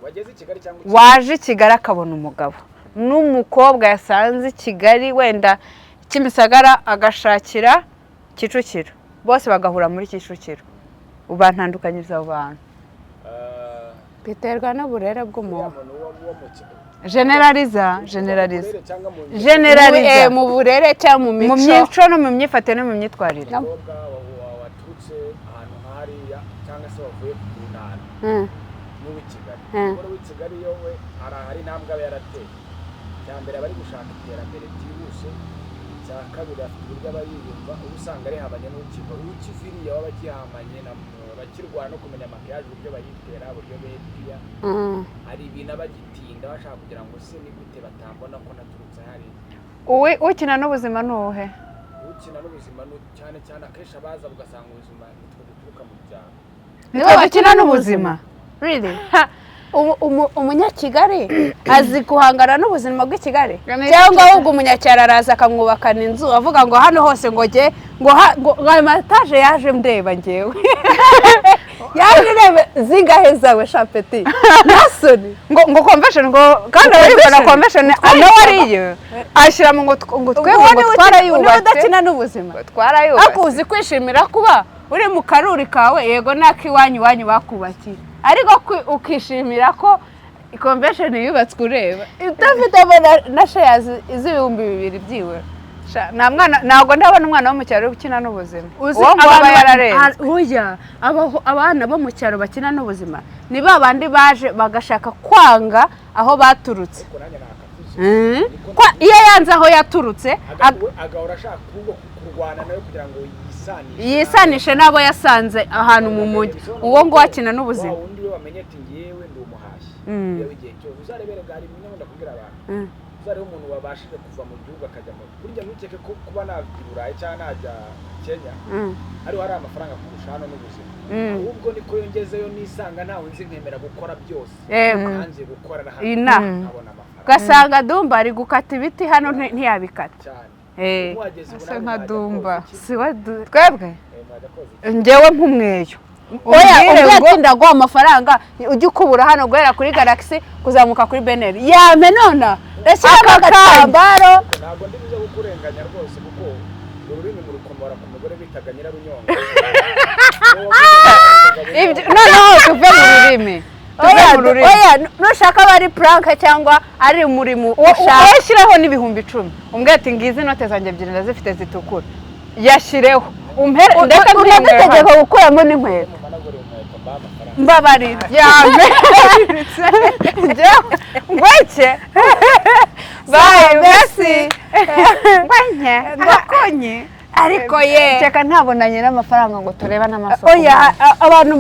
[SPEAKER 5] wageze i Kigali cyangwa
[SPEAKER 1] waje i Kigali akabona umugabo n'umukobwa yasanze i Kigali, wenda Kimisagara, agashakira Kicukiro, bose bagahura muri Kicukiro, ubantandukanyiriza abo bantu.
[SPEAKER 5] Ah,
[SPEAKER 2] Biterwa n'uburere
[SPEAKER 5] uriya
[SPEAKER 2] bw'umuntu.
[SPEAKER 5] muntu wo mu cyaro
[SPEAKER 1] Generaliza, generaliza.
[SPEAKER 5] Mu burere cyangwa mu
[SPEAKER 1] Generaliza.
[SPEAKER 2] Mu burere cyangwa mu
[SPEAKER 1] Mu
[SPEAKER 2] mico.
[SPEAKER 1] mico no mu myifatire no mu myitwarire.
[SPEAKER 5] Umukobwa waturutse ahantu nk'hariya cyangwa se wavuye ku ntara n'uw'i Kigali, umugore w'i Kigali yo we hari intambwe aba yarateye. Icya mbere, aba ari gushaka iterambere byihuse. Icya kabiri, afite uburyo aba yiyumva, uba usanga arihabanye n'ukiva uw'ikiviriya waba agihamanye na bakirwana no kumenya maquillage, uburyo bayitera, uburyo bepiya. Hari ibintu aba agitinda bashaka kugira ngo se ni gute batambona ko naturutse hariya.
[SPEAKER 1] Ukina n'ubuzima ni uwuhe?
[SPEAKER 5] Ukina n'ubuzima cyane cyane akenshi abaza ugasanga ubuzima nitwe duturuka mu byaro.
[SPEAKER 1] Nitwe dukina n'ubuzima?
[SPEAKER 2] Really? Umunyakigali azi guhangana n'ubuzima bw'i Kigali, cyangwa ahubwo umunyacyaro araza akamwubakana inzu, avuga ngo hano hose ngo jye ngo ayo mataje yaje ndeba njyewe. Yaje irebe zingahe zawe shapeti nasoni.
[SPEAKER 1] Ngo convention, ngo kandi abayibona convention nawe ariyo ashyiramo ngo twebwe ngo
[SPEAKER 2] Niba
[SPEAKER 1] twarayubatse.
[SPEAKER 2] udakina n'ubuzima.
[SPEAKER 1] Ngo twarayubatse.
[SPEAKER 2] Ariko uzi kwishimira kuba uri mu karuri kawe, yego n'ak'iwanyu, iwanyu bakubakiye, ariko ukishimira ko convention yubatswe ureba udafitemo na shares z'ibihumbi 2 byibura.
[SPEAKER 1] Sha, nta mwana, ntabwo ndabona umwana wo mu cyaro ukina n'ubuzima.
[SPEAKER 2] Uzi
[SPEAKER 1] Uwo ngo aba
[SPEAKER 2] abantu
[SPEAKER 1] yararenze.
[SPEAKER 2] Oya, abana bo mu cyaro bakina n'ubuzima ni ba bandi baje bagashaka kwanga aho baturutse.
[SPEAKER 5] Ariko nanjye nakavuze.
[SPEAKER 2] Iyo yanze aho yaturutse
[SPEAKER 5] Agahora ashaka ahubwo kurwana nawe kugira ngo yisanishe.
[SPEAKER 2] Yisanishe n'abo yasanze ahantu mu mujyi, uwo nguwo akina n'ubuzima.
[SPEAKER 5] Wa wundi we wamenye ati: "Ngewe ndi umuhashyi." Yewe, igihe cyose uzarebere gari bimwe nkunda kubwira abantu, uzarebe umuntu wabashije kuva mu gihugu akajya mu, burya ntukeke ko kuba najya i Burayi cyangwa najya Kenya ariho hari amafaranga kurusha hano n'ubuzima. Ahubwo niko yongezeyo nisanga ntawe nzi, nkemera gukora byose. Nanze gukora na hano
[SPEAKER 2] Inaha.
[SPEAKER 5] nkabona amafaranga.
[SPEAKER 2] Ugasanga Dumba ari gukata ibiti hano, ntiyabikata.
[SPEAKER 5] Cyane. Muhageze ubu
[SPEAKER 1] Asa
[SPEAKER 5] namwe
[SPEAKER 1] nka
[SPEAKER 5] mwajya
[SPEAKER 1] Dumba.
[SPEAKER 5] koza iki?
[SPEAKER 2] Si we
[SPEAKER 1] Twebwe?
[SPEAKER 5] Mwajya koza iki?
[SPEAKER 1] Njyewe nk'umweyo.
[SPEAKER 2] Oya.
[SPEAKER 1] Umbwire
[SPEAKER 2] Ubwo
[SPEAKER 1] ngo
[SPEAKER 2] ati: "Ndaguha amafaranga ujye ukubura hano guhera kuri Galaxy kuzamuka kuri BNR." Yame nona ndashyiramo
[SPEAKER 1] Aka kanya.
[SPEAKER 2] agatambaro.
[SPEAKER 5] Ntabwo ndi buze kukurenganya rwose, kuko ururimi murukomora ku mugore bitaga Nyirarunyonga.
[SPEAKER 1] Noneho tuve mu rurimi, tuve
[SPEAKER 2] Oya,
[SPEAKER 1] mu rurimi.
[SPEAKER 2] Oya, nushaka aba ari prank cyangwa ari umurimo ushaka.
[SPEAKER 1] Wowe shyiraho n'ibihumbi 10, umbwire ati: "Ngizi inote zanjye ebyiri ndazifite zitukura, yashyireho umpere ndetse
[SPEAKER 2] Unadutegeka gukuramo n'inkweto.
[SPEAKER 5] Mumanagure inkweto, mbahe amafaranga.
[SPEAKER 2] Mbabarira.
[SPEAKER 1] Yambe ngweke, bye, merci, ngwenye ngakonye.
[SPEAKER 2] Ariko ye.
[SPEAKER 1] Reka, ntabonanye n'amafaranga ngo turebe n'amasoko.
[SPEAKER 2] Oya, abantu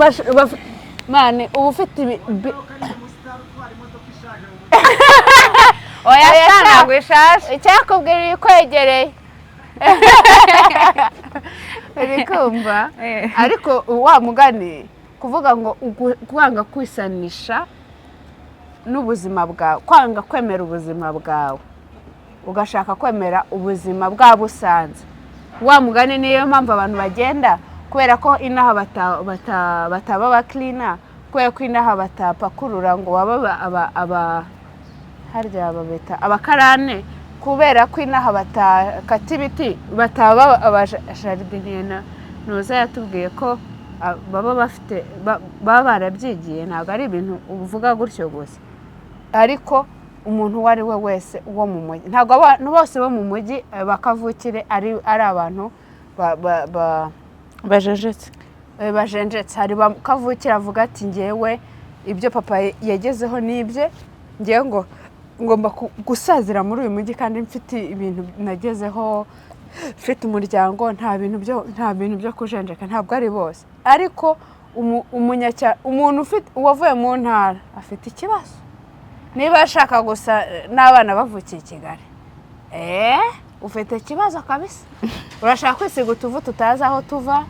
[SPEAKER 2] mane uba ufite ibi. Oya
[SPEAKER 1] Oya
[SPEAKER 2] sha,
[SPEAKER 1] ntabwo ishaje.
[SPEAKER 2] Icyakubwira ikwegereye uri kumva. Ariko wa mugani kuvuga ngo kwanga kwisanisha n'ubuzima bwawe, kwanga kwemera ubuzima bwawe, ugashaka kwemera ubuzima bwabo usanze, wa mugani niyo mpamvu abantu bagenda, kubera ko inaha bataba abakirina, kubera ko inaha batapakurura ngo babe aba harya babita abakarane, kubera ko inaha batakata ibiti, bataba abajardinier. Na ntuza yatubwiye ko baba bafite baba barabyigiye, ntabwo ari ibintu uvuga gutyo gusa. Ariko umuntu uwo ari we wese wo mu mujyi, ntabwo abantu bose bo mu mujyi bakavukire ari abantu
[SPEAKER 1] Bajejetse.
[SPEAKER 2] Bajenjetse. Hari ba kavukire avuga ati: "Ngewe ibyo papa yagezeho n'ibye, ngewe ngo ngomba gusazira muri uyu mujyi kandi mfite ibintu nagezeho, mfite umuryango, nta bintu byo kujenjeka." Ntabwo ari bose, ariko umuntu ufite uwavuye mu ntara afite ikibazo niba ashaka gusa n'abana bavukiye i Kigali. Ufite ikibazo kabisa. Urashaka kwisiga utuvuta utazi aho tuva,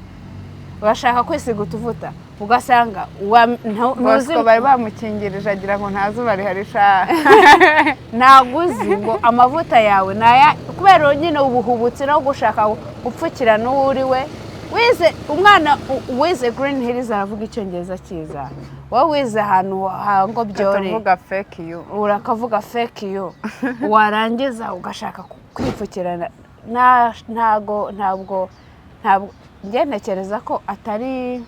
[SPEAKER 2] urashaka kwisiga utuvuta ugasanga ntuzi.
[SPEAKER 1] Bosco bari bamukingirije agira ngo nta zuba rihari sha.
[SPEAKER 2] Ntabwo uzi ngo amavuta yawe naya, kubera nyine ubuhubutsi no gushaka gupfukirana uwo uri we. Wize umwana wize Green Hills aravuga icyongereza cyiza, wowe wize ahantu hango byore
[SPEAKER 1] Tuvuga fake you.
[SPEAKER 2] Urakavuga fake you, warangiza ugashaka kwipfukirana. Ntago ntabwo ntabwo njye ntekereza ko atari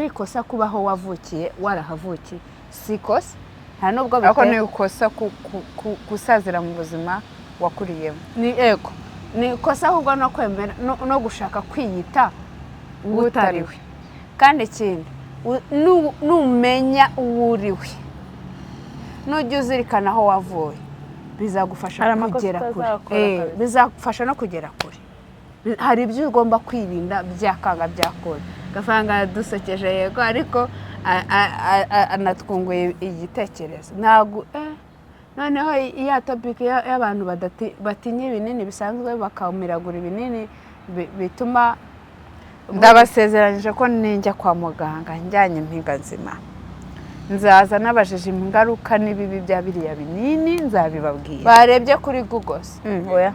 [SPEAKER 2] ikosa kubaho wavukiye, warahavukiye si ikosa, nta nubwo
[SPEAKER 1] Ariko
[SPEAKER 2] biteye
[SPEAKER 1] ni ikosa gusazira mu buzima wakuriyemo.
[SPEAKER 2] Ni ego, ni ikosa ahubwo no kwemera no gushaka kwiyita uwo utari we. Kandi ikindi, numenya uwo uri we, nujya uzirikana aho wavuye, bizagufasha
[SPEAKER 6] Hari amakosa
[SPEAKER 2] kugera kure.
[SPEAKER 6] utazakora kabisa.
[SPEAKER 2] Bizagufasha no kugera kure. Hari ibyo ugomba kwirinda byakanga byakunda. Gafaranga yadusekeje yego, ariko anatwunguye igitekerezo. Ntabwo noneho iya topic y'abantu batinya ibinini bisanzwe bakamiragura ibinini bituma
[SPEAKER 1] Ndabasezeranyije ko ninjya kwa muganga njyanye impinga nzima, nzaza nabajije ingaruka n'ibibi bya biriya binini, nzabibabwira.
[SPEAKER 2] Barebye kuri Google se?
[SPEAKER 1] Oya.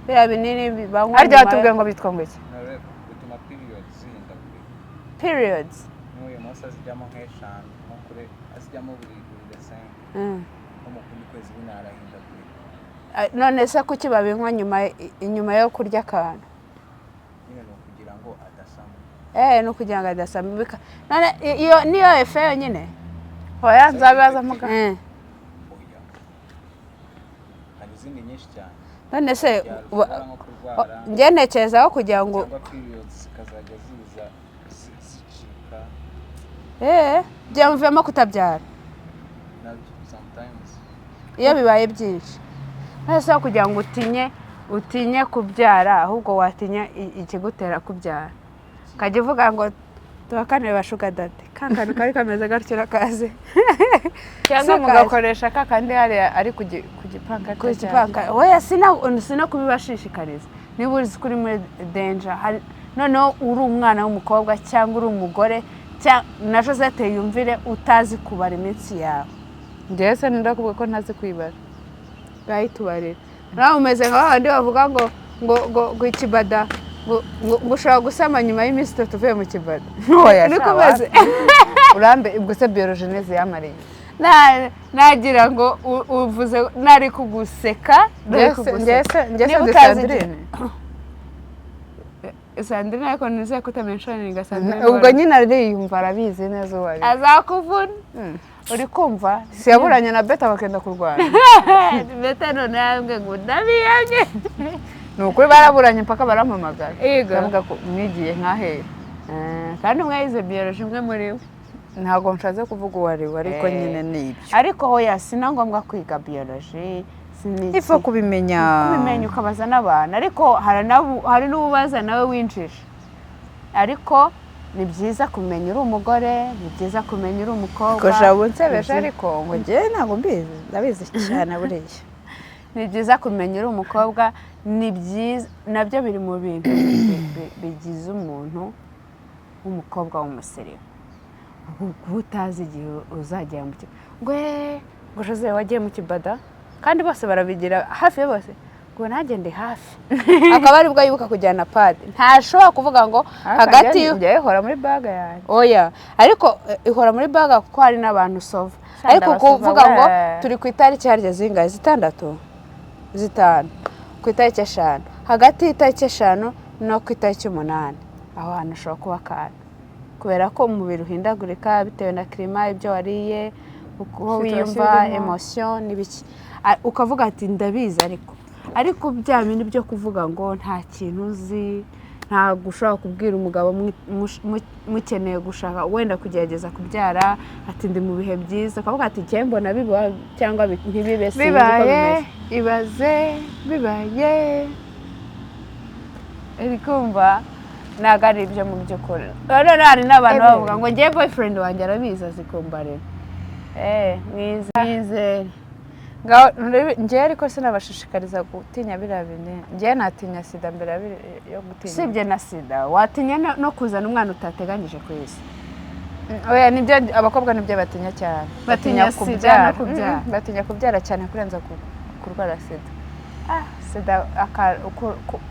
[SPEAKER 2] Biriya binini banywa
[SPEAKER 1] Harya
[SPEAKER 2] nyuma
[SPEAKER 1] batubwiye ngo bitwa ngo iki?
[SPEAKER 3] Nareba bituma periods zihindagurika.
[SPEAKER 2] Periods.
[SPEAKER 3] munsi azijyamo nk'eshanu, nko kure azijyamo buri gasenga, nko mu kundi kwezi nyine arahindagurika.
[SPEAKER 2] Ah, none se kuki babinywa inyuma yo kurya akantu?
[SPEAKER 3] Nyine ni ukugira ngo adasama.
[SPEAKER 2] Eh, ni ukugira ngo adasama. None iyo niyo effet yonyine?
[SPEAKER 1] Oya, nzabibaza muganga.
[SPEAKER 3] Oya, hari izindi nyinshi cyane.
[SPEAKER 2] None se
[SPEAKER 3] ushobora nko kurwara
[SPEAKER 2] njye ntekerezaho kugira ngo
[SPEAKER 3] cyangwa periods zikazajya ziza zicika.
[SPEAKER 2] Eh, byamuvemo kutabyara.
[SPEAKER 3] Nabyo sometimes.
[SPEAKER 2] Iyo bibaye byinshi. None se aho kugira ngo utinye kubyara, ahubwo watinya ikigutera kubyara, ukajya uvuga ngo tubakanire ba sugar daddy, ka kantu kari kameze gatyo urakazi.
[SPEAKER 1] Cyangwa
[SPEAKER 2] Si
[SPEAKER 1] mugakoresha ka kandi hariya ari ku gipanka.
[SPEAKER 2] Ku gipanka. Oya, sina kubibashishikariza. Niba uzi ko uri muri danger, noneho uri umwana w'umukobwa cyangwa uri umugore na Josette yumvire, utazi kubara iminsi yawe.
[SPEAKER 1] Njyewe se ndakuvuga ko ntazi kwibara?
[SPEAKER 2] Bwahitubarira nawe umeze nka babandi bavuga ngo ikibada ngo ushobora gusama nyuma y'iminsi 3 uvuye mu kibada.
[SPEAKER 1] Oya.
[SPEAKER 2] Niko
[SPEAKER 1] Sha,
[SPEAKER 2] umeze.
[SPEAKER 1] Urambe ubwo se biologenèse yamariye?
[SPEAKER 2] Nagira ngo uvuze nari kuguseka, nari kuguseka.
[SPEAKER 1] Njye se
[SPEAKER 2] Niba
[SPEAKER 1] ndi
[SPEAKER 2] utazi
[SPEAKER 1] Sandrine?
[SPEAKER 2] Sandrine, ariko nizeye ko utamentioninga Sandrine.
[SPEAKER 1] Ubwo nyine ariyumva, arabizi neza uwo ari we.
[SPEAKER 2] Azakuvuna, uri kumva?
[SPEAKER 1] Si yaburanye na Beta bakenda kurwana?
[SPEAKER 2] Beta none yambwiye ngo ndabiyamye.
[SPEAKER 1] Ni ukuri baraburanye mpaka barampamagara.
[SPEAKER 2] Yego.
[SPEAKER 1] Ndavuga ko mwigiye nkahera.
[SPEAKER 2] Eh, kandi umwe yize biology, umwe muri we.
[SPEAKER 1] Ntabwo nshatse kuvuga uwo ari we, ariko
[SPEAKER 2] Eh.
[SPEAKER 1] nyine ni ibyo.
[SPEAKER 2] Ariko hoya, sina ngombwa kwiga biology, siniki.
[SPEAKER 1] Ifa kubimenya.
[SPEAKER 2] Kubimenya, ukabaza n'abantu, ariko hari n'ubaza nawe winjije. Ariko ni byiza kumenya uri umugore, ni byiza kumenya uri umukobwa.
[SPEAKER 1] Ko jabo nsebeje.
[SPEAKER 2] Ni
[SPEAKER 1] Ariko ngo njyewe ntabwo mbizi, ndabizi cyane buriya.
[SPEAKER 2] Ni byiza kumenya uri umukobwa, ni byiza, nabyo biri mu bintu bigize umuntu w'umukobwa w'umusirimu. Kuba utazi igihe uzagera mu kigo ngo "Eh, ngo Jose wagiye mu kibada", kandi bose barabigira, hafi ya bose, ngo nanjye ndi hafi, akaba aribwo yibuka kujyana pad. Ntashobora kuvuga ngo hagati
[SPEAKER 1] Njyewe ihora muri bag yanjye.
[SPEAKER 2] Oya, ariko ihora muri bag kuko hari n'abantu usova. Ariko
[SPEAKER 1] ndabasova
[SPEAKER 2] kuvuga ngo
[SPEAKER 1] we.
[SPEAKER 2] turi ku itariki harya zingahe? Zitandatu, zitanu, ku itariki 5, hagati y'itariki 5 no ku itariki 8, aho hantu ushobora kuba akantu, kubera ko umubiri uhindagurika bitewe na climat, ibyo wariye, uko
[SPEAKER 1] Situation
[SPEAKER 2] wiyumva,
[SPEAKER 1] urimo.
[SPEAKER 2] Emotion n'ibiki. Ukavuga ati ndabizi, ariko bya bindi byo kuvuga ngo nta kintu uzi, ntabwo ushobora kubwira umugabo mukeneye gushaka, wenda kugerageza kubyara, ati ndi mu bihe byiza, ukavuga ati njye mbona biba cyangwa ntibibe, sinzi uko
[SPEAKER 1] Bibaye.
[SPEAKER 2] bimeze.
[SPEAKER 1] Ibaze bibaye.
[SPEAKER 2] Uri kumva, ntabwo ari ibyo mu by'ukuri. Noneho hari n'abantu
[SPEAKER 1] Ebe.
[SPEAKER 2] bavuga ngo ngiye boyfriend wanjye arabizi, azi kumbarira. Eh, mwiza, mwizere.
[SPEAKER 1] Ngaho njyewe ariko sinabashishikariza gutinya biriya bintu. Njyewe natinya sida mbere yo gutinya.
[SPEAKER 2] Usibye na sida, watinya no kuzana umwana utateganyije ku isi.
[SPEAKER 1] Oya, nibyo, abakobwa nibyo batinya cyane.
[SPEAKER 2] Batinya sida no kubyara.
[SPEAKER 1] Batinya kubyara cyane kurenza kurwara sida.
[SPEAKER 2] Ah, sida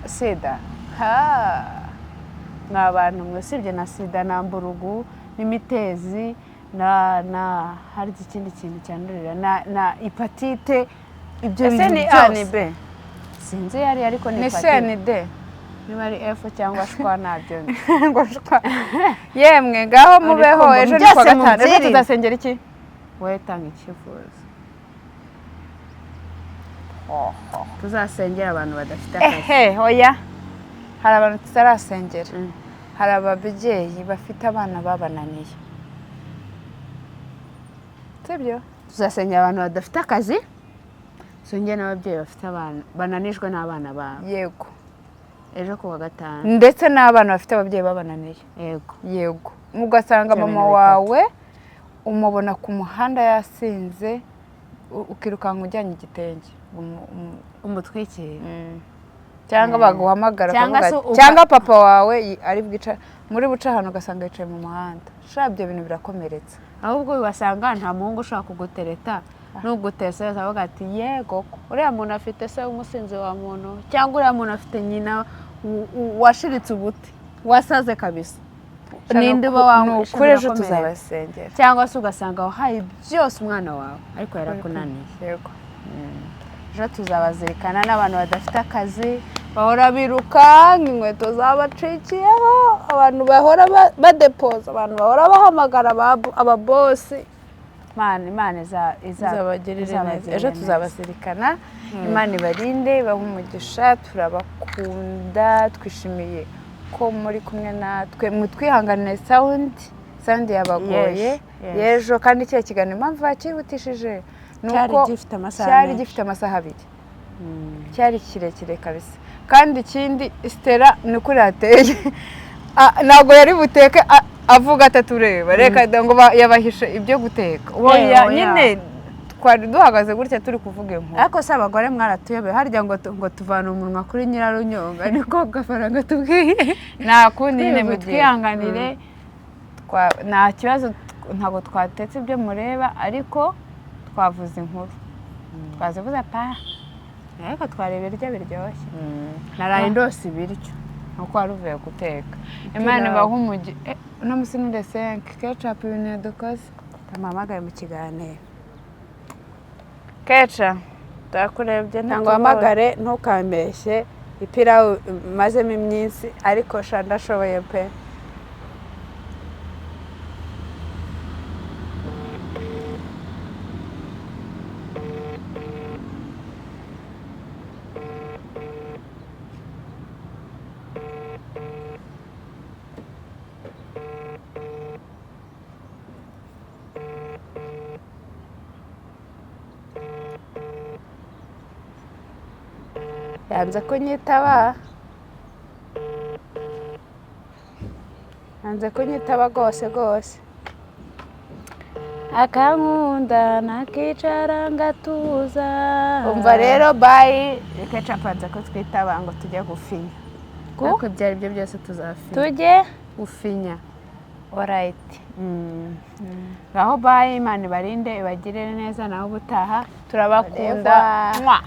[SPEAKER 2] sida ha, mwa bantu mwe, usibye na sida na mburugu n'imitezi na hari ikindi kintu cyandurira na hépatite, ibyo
[SPEAKER 1] Ese
[SPEAKER 2] bintu
[SPEAKER 1] ni A ni
[SPEAKER 2] byose.
[SPEAKER 1] B?
[SPEAKER 2] Sinzi iyo ari, ariko ni
[SPEAKER 1] Ni C?
[SPEAKER 2] hépatite.
[SPEAKER 1] Ni D?
[SPEAKER 2] Niba ari F cyangwa shwa, ntabyo nzi.
[SPEAKER 1] Ngo shwa. Yemwe ngaho mubeho.
[SPEAKER 2] Ariko
[SPEAKER 1] Ejo ni
[SPEAKER 2] byose
[SPEAKER 1] kuwa gatanu, ejo
[SPEAKER 2] mubyirinde.
[SPEAKER 1] tuzasengera iki?
[SPEAKER 2] Wowe tanga icyifuzo. Tuzasengera abantu badafite akazi.
[SPEAKER 1] Ehe, oya, hari abantu tutarasengera. Hari ababyeyi bafite abana babananiye, sibyo?
[SPEAKER 2] Tuzasengera abantu badafite akazi, tusengere n'ababyeyi bafite abana bananijwe n'abana babo.
[SPEAKER 1] Yego.
[SPEAKER 2] Ejo ku wa gatanu.
[SPEAKER 1] Ndetse n'abana bafite ababyeyi babananiye.
[SPEAKER 2] Yego.
[SPEAKER 1] Yego, ugasanga
[SPEAKER 2] Ibyo
[SPEAKER 1] mama
[SPEAKER 2] bintu bitatu.
[SPEAKER 1] wawe umubona ku muhanda yasinze, ukirukanka ujyanye igitenge
[SPEAKER 2] Umutwikire.
[SPEAKER 1] Cyangwa baguhamagara
[SPEAKER 2] Cyangwa
[SPEAKER 1] ukavuga
[SPEAKER 2] se
[SPEAKER 1] cyangwa papa wawe ari bwica muri buca ahantu ugasanga yicaye mu muhanda. Sha, ibyo bintu birakomeretsa.
[SPEAKER 2] Ahubwo wasanga nta muhungu ushobora kugutereta, nugutesa yose avuga ati yego ko uriya muntu afite se w'umusinzi wa muntu, cyangwa uriya muntu afite nyina washiritse ubuti, wasaze kabisa. Ninde uba
[SPEAKER 1] Ni ukuri ejo
[SPEAKER 2] wakomereka.
[SPEAKER 1] tuzabasengera.
[SPEAKER 2] Cyangwa se ugasanga wahaye byose umwana wawe ariko yarakunaniye.
[SPEAKER 1] Yego.
[SPEAKER 2] Ejo tuzabazirikana n'abantu badafite akazi, bahora biruka inkweto zabacikiyeho, abantu bahora badepoza, abantu bahora bahamagara ababosi. Imana
[SPEAKER 1] Izabagirire neza.
[SPEAKER 2] izabagirire
[SPEAKER 1] Ejo
[SPEAKER 2] neza.
[SPEAKER 1] tuzabazirikana. Imana ibarinde, ibahe umugisha. Turabakunda, twishimiye ko muri kumwe natwe. Mutwihanganire, sound yabagoye
[SPEAKER 2] Yes, yes.
[SPEAKER 1] y'ejo, kandi kiriya kiganiro impamvu bakihutishije ni
[SPEAKER 2] Cyari
[SPEAKER 1] uko
[SPEAKER 2] gifite amasaha
[SPEAKER 1] cyari
[SPEAKER 2] menshi.
[SPEAKER 1] gifite amasaha 2, cyari kirekire kabisa. Kandi ikindi, Stella ni ukuri yateye, ntabwo yari buteke avuga atatureba, reka da, ngo yabahishe ibyo guteka. Oya,
[SPEAKER 2] Oya.
[SPEAKER 1] nyine twari duhagaze gutya turi kuvuga inkuru.
[SPEAKER 2] Ariko se abagore mwaratuyobeye, harya ngo tuvana umunwa kuri nyirarunyonga, niko Gafaranga tubwiye.
[SPEAKER 1] Nta kundi nyine,
[SPEAKER 2] Twivugira.
[SPEAKER 1] mutwihanganire. Nta kibazo, ntabwo twatetse ibyo mureba, ariko twavuze inkuru, twazivuze pa.
[SPEAKER 2] Ariko twareba ibiryo biryoshye, naraye ndose ibiryo.
[SPEAKER 1] Nuko wari uvuye guteka. Imana
[SPEAKER 2] Pilawu.
[SPEAKER 1] ibahe umugi. Uno musi ni le 5 kecapu, ibintu yadukoze.
[SPEAKER 2] Tamuhamagaye mu kiganiro.
[SPEAKER 1] Keca, ndakurebye.
[SPEAKER 2] Ntabwo uhamagare, ntukambeshye. Ipirawu mazemo iminsi, ariko sha ndashoboye pe. Yanze kunyitaba, yanze kunyitaba rwose rwose.
[SPEAKER 1] Akankunda nakicara ngatuza.
[SPEAKER 2] Umva rero, bayi kecapu yanze ko twitaba ngo tujye gufinya.
[SPEAKER 1] Ariko ibyo ari byo byose tuzafinya.
[SPEAKER 2] Tujye
[SPEAKER 1] Gufinya. Alright.
[SPEAKER 2] Ngaho bayi, Imana ibarinde, ibagirire neza, naho ubutaha.
[SPEAKER 1] Turabakunda.
[SPEAKER 2] Au revoir.
[SPEAKER 1] Mwah.